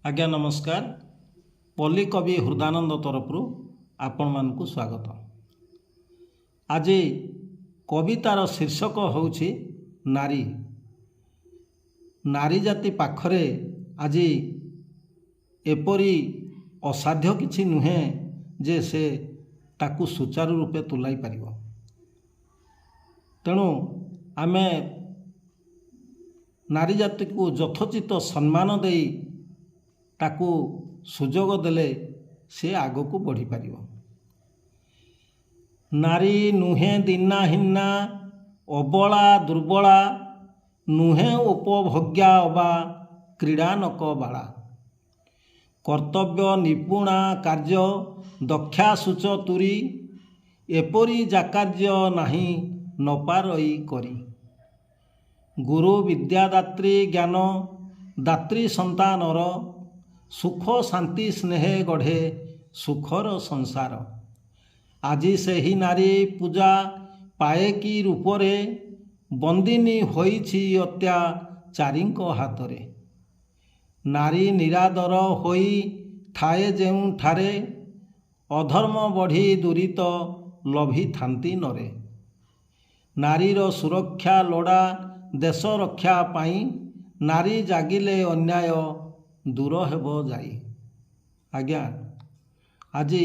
ଆଜ୍ଞା ନମସ୍କାର। ପଲ୍ଲୀକବି ହୃଦାନନ୍ଦ ତରଫରୁ ଆପଣମାନଙ୍କୁ ସ୍ୱାଗତ। ଆଜି କବିତାର ଶୀର୍ଷକ ହେଉଛି ନାରୀ। ନାରୀ ଜାତି ପାଖରେ ଆଜି ଏପରି ଅସାଧ୍ୟ କିଛି ନୁହେଁ ଯେ ସେ ତାକୁ ସୁଚାରୁ ରୂପେ ତୁଲାଇ ପାରିବ। ତେଣୁ ଆମେ ନାରୀ ଜାତିକୁ ଯଥୋଚିତ ସମ୍ମାନ ଦେଇ ତାକୁ ସୁଯୋଗ ଦେଲେ ସେ ଆଗକୁ ବଢ଼ିପାରିବ। ନାରୀ ନୁହେଁ ଦୀନା ହୀନା, ଅବଳା ଦୁର୍ବଳା, ନୁହେଁ ଉପଭୋଗ୍ୟା ଅବା କ୍ରୀଡ଼ାନକ ବାଳା। କର୍ତ୍ତବ୍ୟ ନିପୁଣା, କାର୍ଯ୍ୟ ଦକ୍ଷା ସୁଚତୁରୀ, ଏପରି ଯା କାର୍ଯ୍ୟ ନାହିଁ ନପାରଇ କରି। ଗୁରୁ ବିଦ୍ୟାଦାତ୍ରୀ, ଜ୍ଞାନ ଦାତ୍ରୀ ସନ୍ତାନର, ସୁଖ ଶାନ୍ତି ସ୍ନେହେ ଗଢ଼େ ସୁଖର ସଂସାର। ଆଜି ସେହି ନାରୀ ପୂଜା ପାଏ କି ରୂପରେ? ବନ୍ଦିନୀ ହୋଇଛି ଅତ୍ୟାଚାରୀଙ୍କ ହାତରେ। ନାରୀ ନିରାଦର ହୋଇ ଥାଏ ଯେଉଁଠାରେ, ଅଧର୍ମ ବଢ଼ି ଦୁରିତ ଲଭିଥାନ୍ତି ନରେ। ନାରୀର ସୁରକ୍ଷା ଲୋଡ଼ା ଦେଶ ରକ୍ଷା ପାଇଁ, ନାରୀ ଜାଗିଲେ ଅନ୍ୟାୟ ଦୂର ହେବ ଯାଇ। ଆଜ୍ଞା, ଆଜି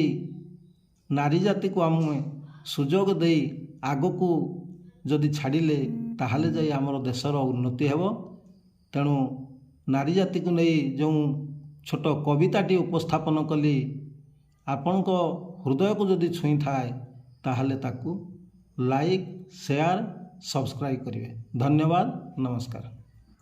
ନାରୀ ଜାତିକୁ ଆମେ ସୁଯୋଗ ଦେଇ ଆଗକୁ ଯଦି ଛାଡ଼ିଲେ, ତାହେଲେ ଯାଇ ଆମର ଦେଶର ଉନ୍ନତି ହେବ। ତେଣୁ ନାରୀ ଜାତିକୁ ନେଇ ଯେଉଁ ଛୋଟ କବିତାଟି ଉପସ୍ଥାପନ କଲି, ଆପଣଙ୍କ ହୃଦୟକୁ ଯଦି ଛୁଇଁଥାଏ, ତାହେଲେ ତାକୁ ଲାଇକ୍, ସେୟାର, ସବସ୍କ୍ରାଇବ୍ କରିବେ। ଧନ୍ୟବାଦ, ନମସ୍କାର।